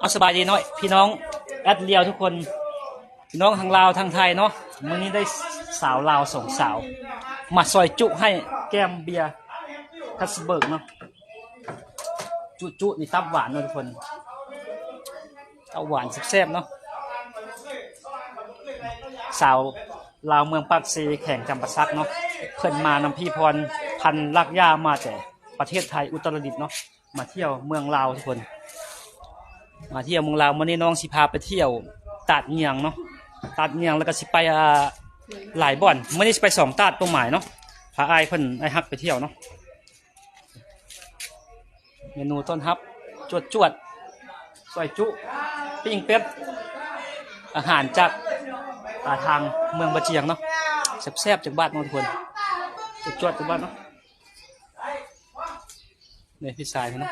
ເອົາ ສະບາຍດີເນາະ ພີ່ນ້ອງແອັດລຽວທຸກຄົນ ພີ່ນ້ອງທັງລາວທັງໄທເນາະ. ມື້ນີ້ໄດ້ສາວລາວສອງສາວ ມາຊອຍຈຸໃຫ້ແກ້ມເບຍຄັດສະເບີກເນາະ. ຈຸໆ ນີ້ຕັບຫວານເນາະທຸກຄົນ ຕັບຫວານແຊບໆເນາະ. ສາວລາວເມືອງປາກເຊ ແຂວງຈຳປາສັກເນາະ. ເພິ່ນມານຳພີ່ພອນພັນລາກຢາ ມາແຕ່ປະເທດໄທ ອຸດຕະລະດິດເນາະ. ມາທ່ຽວເມືອງລາວທຸກຄົນ ມາທ່ຽວເມືອງລາວ. ມື້ນີ້ນ້ອງຊິພາໄປທ່ຽວຕາດຍຽງເນາະ ຕາດຍຽງ ແລ້ວກໍຊິໄປ ອ່າ ຫຼາຍບ່ອນ. ມື້ນີ້ຊິໄປສອງຕາດເປົ້າໝາຍເນາະ ພາອ້າຍເພິ່ນ ອ້າຍຮັກໄປທ່ຽວເນາະ. ເມນູຕ້ອນຮັບ ຈວດໆ ຊອຍຈຸ ປີ້ງເປັດ ອາຫານຈາກ ອ່າ ທາງເມືອງບາຈຽງເນາະ. ແຊບໆ ຈັກບາດເນາະທຸກຄົນ ຈວດໆ ຈັກບາດເນາະ. ນີ້ພີ່ຊາຍເພິ່ນເນາະ